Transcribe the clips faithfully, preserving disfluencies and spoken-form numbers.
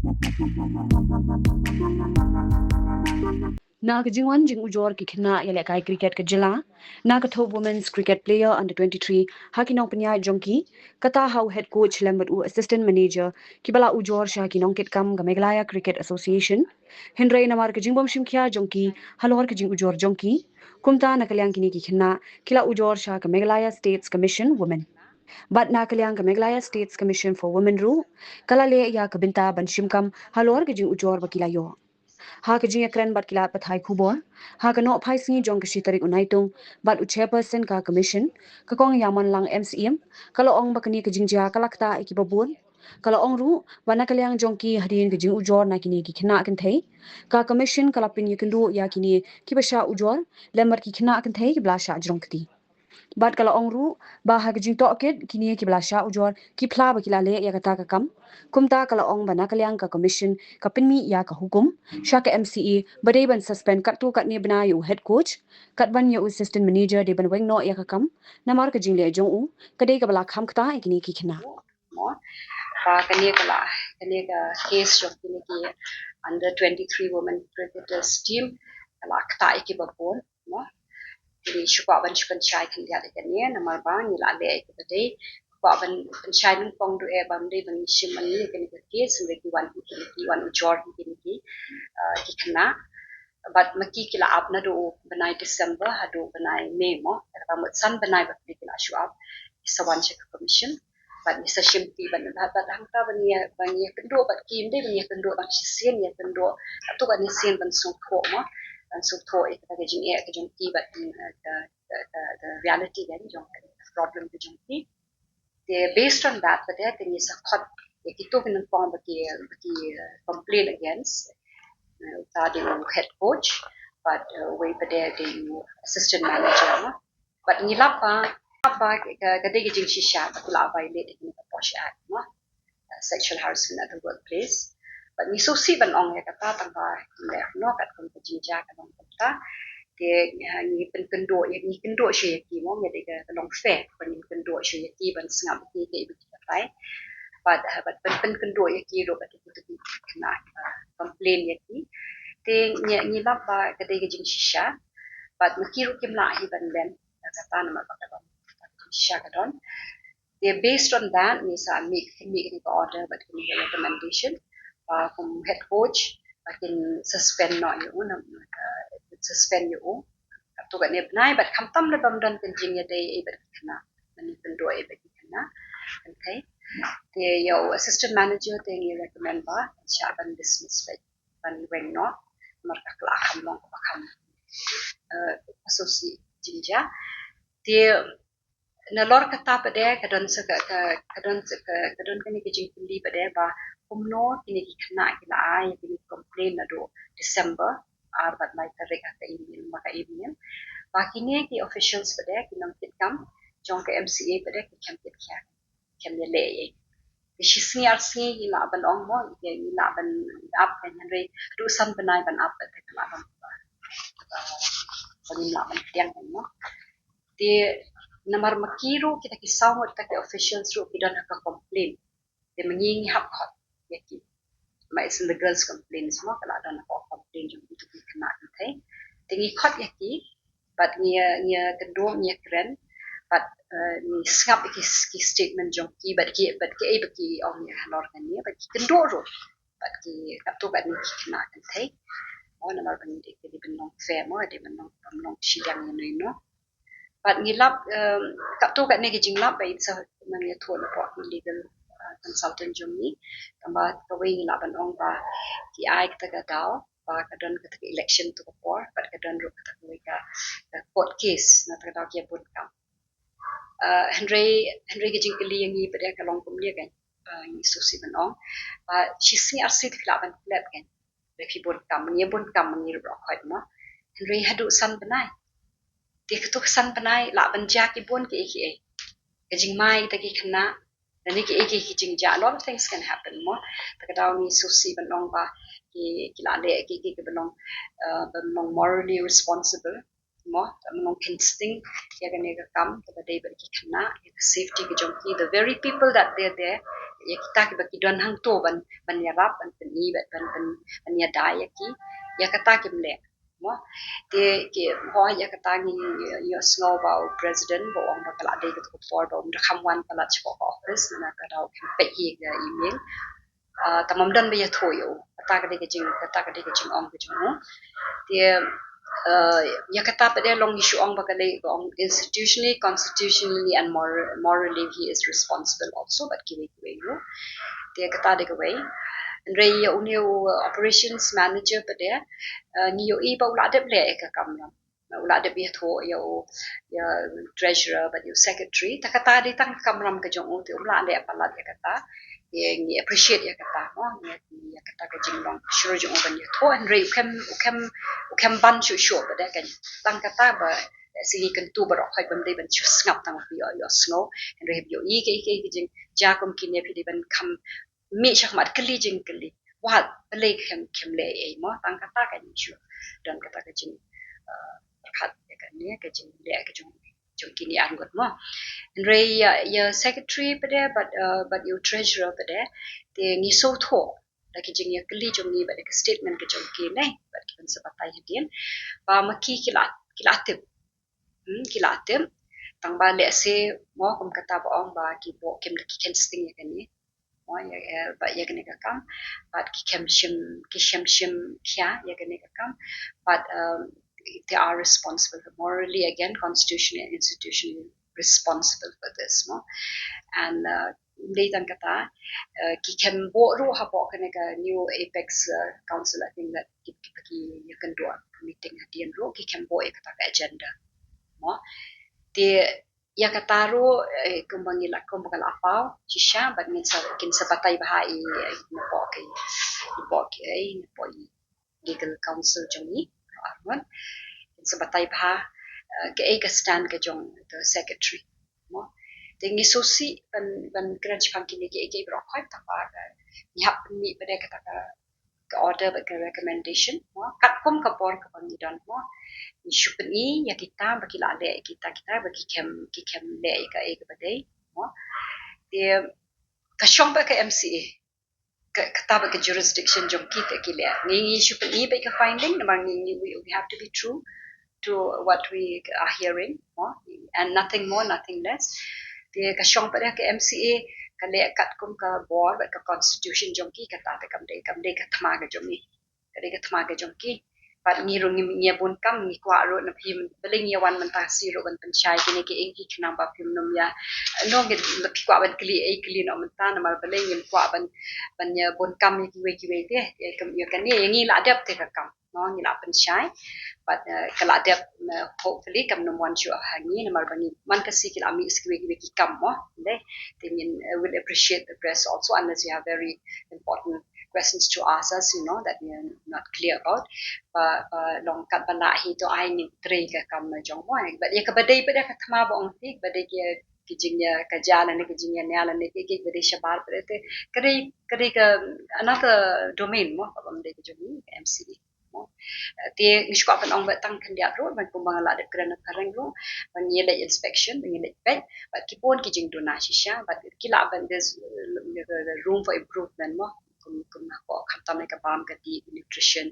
Na ka jingwan jingujor ki khynnah ïalehkai cricket ka jylla, na ka thup Women's Cricket Player under twenty-three ha ki nongpynïaid jong ki, kata ha u head coach lem bad u assistant manager, kiba la ujor sha ki nongkitkam ka Meghalaya Cricket Association. Hynrei namar ka jingbym shim khia jong ki halor ka jingujor jong ki, kumta na ka liang kine ki khynnah ki la ujor sha ka Meghalaya States Commission Women. Bad na ka liang ka Meghalaya States Commission for Women ruh, ka la leh ïa ka bynta ban shim kam halor ka jingujor ba ki la ïoh. Ha ka jingïakren bad ki lad pathai khubor ha ka nohphai sngi jong ka shi tarik u Naitung bad u chairperson ka commission, ka Kong Ïamanlang M Syiem, ka la ong ba kane ka jingjia ka la ktah ïa kiba bun. Ka la ong ruh ba na ka liang jong ki, hadien ka jingujor na kine ki khynnah kynthei, ka commission ka la pynïakynduh ïa kine kiba shah ujor lem bad ki khynnah kynthei kiba la shah jrong kti. Bad ka la ong ruh ba ha ka jingtohkit, kine kiba la shah ujor ki phla ba ki la leh ïa kata ka kam. Kumta ka la ong ba na ka liang ka commission ka pynmih ïa ka hukum sha ka M C A ba dei ban suspend katto katne bnai ïa u head coach, katba ïa u assistant manager dei ban weng noh ïa ka kam, namar ka jingleh jong u ka dei kaba la kham ktah ïa kine ki khynnah. Mo, ba kane ka la, kane ka case jong kine ki under twenty-three women cricketers team ka la ktah ïa kiba bun, mo. Ngi shu kwah ban shu pynshai khyndiat ïa kane namar ba ngi la leh ïa kiba dei. Kwah ban pynshai nyngkong, duh eh ba ym dei ban shim mane ïa kane ka case, hynrei ki wan, ki, ki wan ujor ïa kine ki, uh, ki khynnah. Bad ma ki, ki la ap naduh bnai December haduh bnai May, mo. Kata mut san bnai ba ki la shu ap, ki sa wan sha ka commission. Bad ngi sa shim kti bad, bad, bad hangta ban ïa, ban ïakynduh bad ki, ym dei ban ïakynduh tang shisien, ïakynduh katto katne sien ban sngewthuh, mo, ban sngewthuh ïa kata ka jingeh ka jong ki bad, eh, ka, ka, ka, ka reality kan jong ka problem ka jong ki. Te based on that, bad te ngi sa khot ïa kito ki nyngkong ba ki, ba ki, eh, complain against, eh, uta dei u head coach bad, eh, uwei pat dei u assistant manager, mo. Bad ngi lap ba, lap ba ka, ka dei ka jingshisha ba ki la violate ïa ka POSH Act, mo, uh, sexual harassment at the workplace. Bad ngi sngewsih ban ong ïa kata tang ba, leh, no, katkum ka jingjia ka long kumta. Te, uh, ngi pynkynduh ïa, ngi kynduh shuh ïa ki, mo, ngi dei ka, ka long fair ba ngin kynduh shuh ïa ki ban sngap ïa ki kaei ba ki batai. Bad, uh, bad pyn, pynkynduh ïa ki ruh bad ïa kito ki khynnah, uh, complain ïa ki. Te ngi, ngi lap ba ka dei ka jingshisha. Bad ma ki ruh kim lah hi ban len. Kata namar ba ka don, shisha ka don. Te based on that, ngi sa mih, mih kane ka order bad kane ka recommendation ba kum head coach ba kin suspend noh ïa u, nam, uh, suspend ïa u katto katne bnai, bad khamtam lada ym don ka jingïadei ei bad ki khynnah, mane kynduh ei bad ki khynnah. Okay. Te ïa u assistant manager te ngi recommend ba shah ban dismiss beit, ban weng noh, namar ka la kham long kaba kham, eh, associate jingjia. Te nalor kata pat de ka don sa ka, ka, ka don sa ka, ka don kane ka jingkylli pat de ba kumno kine ki khynnah ki la ai kine ki complain naduh December ar bad lai tarik ha ka email, ma ka email. Ba kine ki officials pat de, ki nongkitkam jong ka M C A pat de, ki khlem kit khia, khlem ïaleh ei. Te shi sngi ar sngi ngi lah ban ong, mo, ngi lah ban ap kan, hynrei haduh san bnai ban ap pat de ka la long ba, ba ngim lah ban pdiang kan, mo. Te namar ma ki ruh, kita ki saw ngut kita ki officials ruh ki don ha ka complain. Te ma ngi, ngi hap khot ïa ki. Ma, it's in the girls complaints, mo, ka la don ha ka complain jong kito ki khynnah kynthei. Te ngi khot ïa ki bad ngi, ngi kynduh, ngi kren bad, eh, ngi sngap ïa ki, ki statement jong ki bad ki, bad kiei ba ki ong ïa halor kane, bad ki kynduh ruh bad ki katto katne ki khynnah kynthei. Mo, namar ba ngi dei, dei ban long fair, mo, dei ban long, ban long shiliang ïano ïano. Bad ngi lap, em, katto katne ki jinglap ba in sa nang ïathuh na pdeng ki legal, eh, consultant jong ngi. Tangba kawei ngi lah ban ong ba ki ai kata ka daw ba ka don kata ka election to ka por, bad ka don ruh kata kawei ka, ka court case, na kata ka daw ki ïa bun kam. Eh, hynrei, hynrei ka jingkylli ïa ngi pat de ka long kumne kan, eh, ngi sngewsih ban ong ba shi sngi ar sngi te ki lah ban klet kan. Lada phi bun kam, ngi bun kam, ngi ruh khot, mo. Hynrei haduh san bnai. Te kato ka san bnai lah ban jia ki bun kiei kiei. Ka jingma ïa kita ki khynnah, lane kiei kiei ki jingjia, a lot of things can happen, mo. Te ka daw ngi sngewsih ban ong ba ki, ki la leh kiei kiei kiba long, eh, ba long morally responsible, mo, ba long consistent ïa kane ka kam, kaba dei bad ki khynnah, ïa ka safety ka jong ki, the very people that they're there, ïa kita kiba ki don hangto ban, ban ïarap, ban pyni, ban, ban, ban, ban ïada ïa ki, ïa kata kim leh. Mo, te ki, ho, ïa kata ngi, ïa, ïohsngew ba u president ba u ong ba ka la dei kato ka por ba um da kham wan palat sha ka office, namar ka daw kham peit hi ka email. Ah, tang ym don ba ïathuh ïa u. Kata ka dei ka jing, kata ka dei ka jingong ka jong u. Te, ah, ïa kata pat de long ngi shu ong ba ka dei ka ong institutionally, constitutionally and mor-, morally he is responsible also, bad kiwei kiwei ruh. Te kata dei kawei. Hynrei ïa une u operations manager pat de, ah, ngi ïohi ba u la dep leh ïa ka kamram. U la dep ïathuh ïa u, ïa treasurer bad ïa u secretary. Ta kata dei tang ka kamram ka jong u, te um lah leh palat ïa kata. Te ngi appreciate ïa kata, mo, ïa, ïa kata ka jinglong shuh jong u ban ïathuh. Hynrei u khlem, u khlem, u khlem ban shuh shuh pat de kan. Tang kata ba, eh, sngi kyntu baroh khoit bym dei ban shu sngap tang ba ïoh, ïohsngew. Hynrei haba ïohi kaei kaei ka jingjia kum kine phi dei ban kham mih shakhmat kylli jingkylli. Wat, balei khlem, khlem leh ei, mo, tang kata kan shu don kata ka jing, eh, pyrkhat ïa kane ka jingleh ka jong, jong kine arngut, mo. Hynrei ïa, ïa secretary pat de, bad, eh, bad ïa u treasurer pat de, te ngi sngewthuh da ki jingïakylli jong ngi bad da ka statement ka jong ki ne, bad ki ban sa batai hadien ba ma ki ki la, ki la tip. Hmm, ki la tip. Tang ba lehse, mo, kum kata ba ong ba ki bok kim da ki khein sting ïa kane. Mo, ïa, ïa, bad ïa kane ka kam. Bad ki khlem shim, ki khlem shim khia ïa kane ka kam. Bad, um, they are responsible morally, again, constitutionally and institutionally responsible for this, mo. And, uh, dei tang kata, uh, ki khlem bok ruh hapoh kane ka new apex, uh, council, I think that ki, ki, ki ïakynduh meeting hadien ruh, ki khlem bok ïa kata ka agenda, mo. Te ïa kata ruh, eh, kumba ngi la, kumba ka la paw shisha, bad ngin sa, kin sa batai bha i, eh, napoh ki, napoh ki, eh, napoh i legal counsel jong ngi, arngut. Kin sa batai bha, eh, kaei ka stand ka jong the secretary, mo. Te ngi sngewsih ban, ban kren shaphang kine kiei kiei baroh khoit, tang ba, eh, ngi hap pynmih pat de kata ka, ka order bad ka recommendation, mo. Katkum ka bor kaba ngi don, mo. Ngi shu pyni ïa kita ba ki la leh ïa kita, kita ba ki khlem, ki khlem leh ïa kaei kaba dei, mo. Te ka shong pat ka M C A. Ka, kata pat ka jurisdiction jong ki, ka ki leh. Ngi, ngi shu pyni pat ka finding, namar ngi, ngi, we, we have to be true to what we are hearing, mo, and nothing more, nothing less. Te ka shong pat ka M C A, ka leh katkum ka bor bad ka constitution jong ki, kata te kam dei, kam dei ka thma ka jong ngi. Ka dei ka thma ka jong ki. Bad ngi ruh ngi, ngi ïa bun kam, ngi kwah ruh na phi, balei ngi ïa wan mynta shi ruh ban pynshai kine kiei kiei, khnang ba phim nym ïa, no, ngi, phi kwah ban kylli ei, kylli noh mynta, namar balei ngim kwah ban, ban ïa bun kam ïa kiwei kiwei te, ïa kam, ïa kane, ïa ngi la dep te ka kam, no, ngi la pynshai. Bad, eh, ka la dep, eh, hopefully kam nym wan shuh ha ngi, namar ba ngi man ka sngi ki la mih sa kiwei kiwei ki kam, mo, dei. Te ngin, eh, will appreciate the press also, unless you have very important questions to ask us, you know, that we are not clear about. Ba, ba long katba lah hi to ai ngin trei ka kam jong mo. Bad ïa kaba dei pat de ka thma ba ong phi, ba dei ki, ki jingïakajia lane ki jingïania lane ki, kiba dei shabar pat de te, ka dei, ka dei ka another domain, mo, kaba ym dei ka jong ngi, ka M C A, mo. Eh, te ngi shu kwah ban ong ba tang khyndiat ruh, ban kumba nga la dep kren na phareng ruh, ban ïaleit inspection, ban ïaleit peit, bad ki bun ki jingduna shisha, bad ki lah ban, there's, uh, room for improvement, mo. Kum, kum hapoh khamtam ïa ka bam ka dih, nutrition,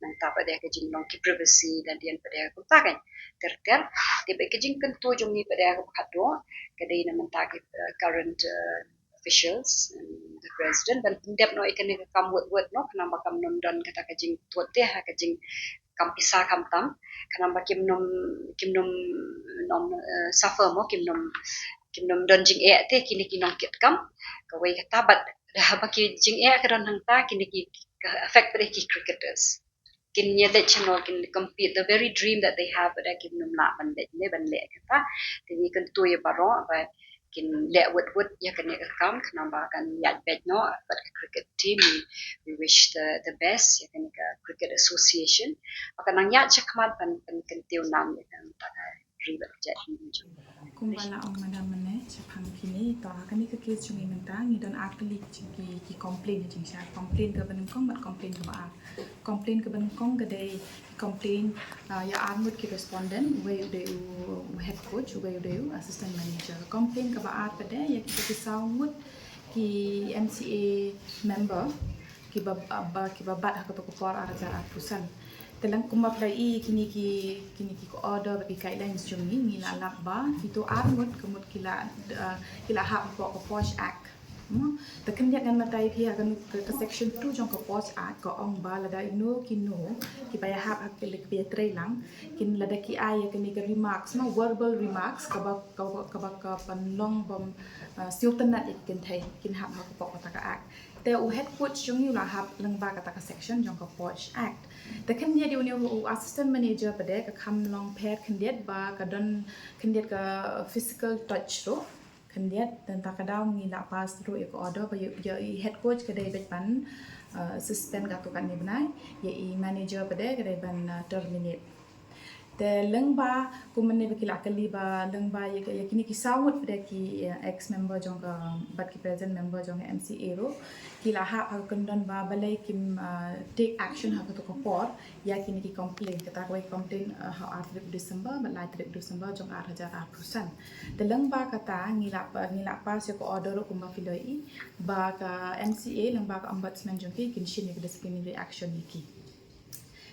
nangta pat de ka jinglong ki privacy, hadien pat de kumta kan. Ter ter. Te bad ka jingkyntu jong ngi pat de ka ba khatduh, ka dei na mynta ki, uh, current, uh, officials, and the president, ban pyndep noh ïa kane ka kam wut wut noh, khnang ba kam nym don kata ka jingtuid te ha ka jingkam pisa khamtam, khnang ba kim nym, kim nym, nym, eh, suffer mo, kim nym, kim nym don jingeh te kine ki nongkitkam. Kawei kata bad haba ki jingeh ka don hangta, kine ki, ka affect pat de ki cricketers. Kin ïaleit shano, kin compete, the very dream that they have, pat de kim nym lah ban leit ne ban leh kata. Te ngi kyntu ïa baroh ba kin leh wut wut ïa kane ka kam, khnang ba kan ïaid beit noh bad ka cricket team. We wish the, the best ïa kane ka cricket association. Ba kan nang ïaid shakhmat ban, ban kyntiew nam ïa kane ka ri bad ka jaitbynriew jong ngi. Kumba la ong madam mynne shaphang kine, to ha kane ka case jong ngi mynta ngi don ar tylli ki, ki complain ha jingshai, complain kaba nyngkong bad complain kaba ar. Complain kaba nyngkong ka dei complain, ah, ïa ar ngut ki respondent, uwei u dei u, u head coach, uwei u dei u assistant manager. Complain kaba ar pat de ïa kita ki saw ngut Ki M C A member kiba, ba, kiba bat ha kato ka por ar hajar arphew san. Te leng kumba phi la ïohi kine ki, kine ki order bad ki guidelines jong ngi, ngi la lap ba kito ar ngut ka mut ki la, uh, ki la hap hapoh ka POSH Act. Hmm. Te khyndiat ngan batai phi ha ka, ka, ka section two jong ka POSH Act ka ong ba lada ino kino kiba ïahap ha ki, kiba ïatreilang, kin lada ki ai ïa kane ka remarks, ma, verbal remarks, kaba, kaba, kaba ka pynlong bym, uh, sngewtynnat ïa ki kynthei, kin hap hapoh kata ka act. Te u head coach jong ngi u la hap lyngba kata ka section jong ka POSH Act. Te khyndiat ïa une u assistant manager pat de ka kham long pher khyndiat ba ka don khyndiat ka physical touch ruh. Khyndiat, te kata ka daw ngi la pass ruh ïa ka order ba ïa, ïa i head coach ka dei beit ban, uh, suspend katto katne bnai, ïa i manager pat de ka dei ban, uh, terminate. Te lyngba, kumne ba ki la kylli ba lyngba ïa, ïa kine ki saw ngut pat de ki, uh, ex member jong ka bad ki present member jong ka M C A ruh, ki la hap ha ka kyndon ba balei kim, uh, take action ha kato ka por ïa kine ki complain. Kata kawei complain, uh, ha ar tarik December bad lai tarik December jong ar hajar arphew san. Te lyngba kata ngi la pa, ngi la pass ïa ka order ruh kumba phi la ïohi ba ka M C A lyngba ka ombudsman jong ki kin shim ïa ka disciplinary action ïa ki.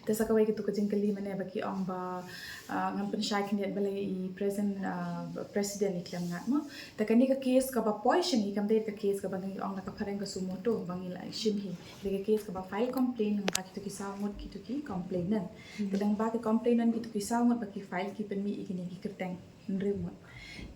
Te sa kawei kito ka jingkylli mane ba ki ong ba, ah, ngan pynshai khyndiat balei i present, ah, president i khlem ngat mo. Te kane ka case kaba poi sha ngi kam dei ka case kaba ngi ong da ka phareng ka suo motu ba ngi la shim hi. Dei ka case kaba file complaint lyngba kito ki saw ngut kito ki complainant. Te lyngba ki complainant kito ki saw ngut ba ki file ki pynmih ïa kine ki kyrteng hynriew ngut.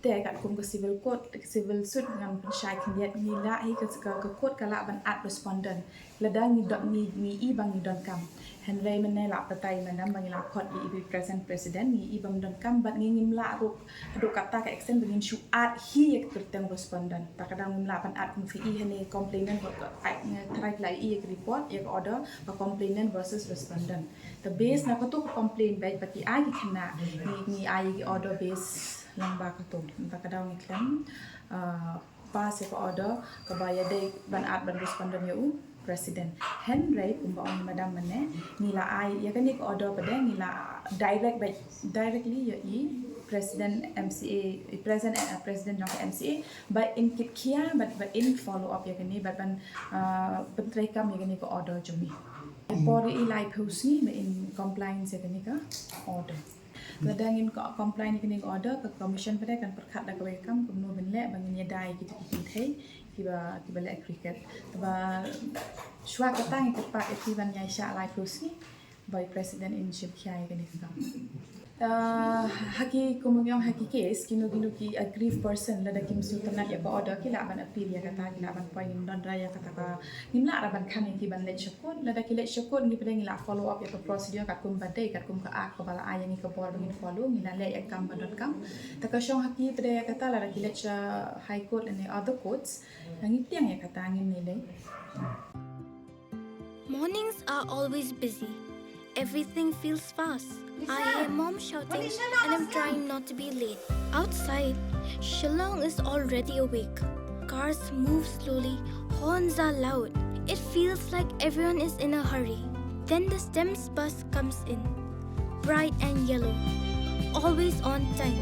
Te katkum ka civil court, civil suit ngan pynshai khyndiat ngi la hi ka, ka, ka court ka lah ban at respondent. Lada ngi don, ngi, ngi i ba ngi donkam. Hynrei mynne la batai mynne ba ngi la khot ïa i present president, ngi i bym donkam bad ngi ngim lah ruh haduh kata ka extent ba ngin shu at hi ïa ka kyrteng respondent. Ta ka daw ngim lah ban at kum phi i hane complainant ba ka, ai, ngi tharai la i ïa ka report, ïa ka order ba complainant versus respondent. Te base na kato ka complain beit ba ki ai ki khynnah, ngi, ngi ai ki order base lyngba kato. Mynta ka daw ngi khlem, ah, pass ïa ka order kaba ïadei ban at ban respondent ïa u president. Hynrei kumba ong i madam mynne, ngi la ai ïa kane ka order pat de ngi la direct beit, directly ïa i president M C A, i present, eh, president jong ka M C A, ba in keep khia, ba, ba in follow up ïa kane, ba ban, ah, pyntreikam ïa kane ka order jong ngi. Por ïa i laiphew sngi ba in compliance ïa kane ka order. Lada ngin ko-, comply ïa kane ka order, ka commission pat de kan pyrkhat da kawei ka kam kumno ban leh ba ngin ïada ïa kito ki kynthei kiba, kiba leh cricket. Te ba shuwa kata ngi kyrpad ïa phi ban ïaishah laiphew sngi ba i president in shim khia ïa kane ka kam. Ah, ha ki, kum ngi ong ha ki case, kino kino ki aggrieved person lada kim sngewtynnat ïa ka order ki lah ban appeal ïa kata, ki lah ban poi, ngim don ra ïa kata ka, ngim lah ra ban khang ïa ki ban leit sha court. Lada ki leit sha court ngi pat de ngi la follow up ïa ka procedure katkum ba dei, katkum ka act kaba la ai ïa ngi ka bor ba ngin follow, ngi la leh ïa ka kam ba donkam. Te ka shong ha ki pat de ïa kata, lada ki leit sha high court lane other courts, ngi tieng ïa kata, ngin ïaleh. Mornings are always busy. Everything feels fast. I hear mom shouting and I'm trying not to be late. Outside, Shillong is already awake. Cars move slowly, horns are loud. It feels like everyone is in a hurry. Then the STEMS bus comes in. Bright and yellow. Always on time.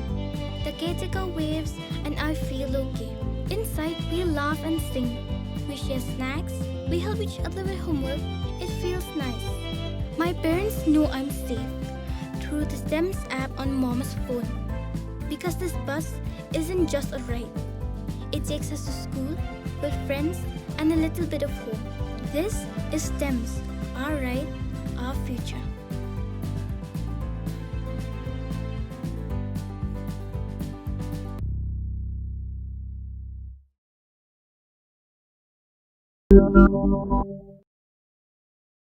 The caretaker waves and I feel okay. Inside, we laugh and sing. We share snacks. We help each other with homework. It feels nice. My parents know I'm safe through the STEMS app on mom's phone. Because this bus isn't just a ride. It takes us to school, with friends, and a little bit of hope. This is STEMS, our ride, our future.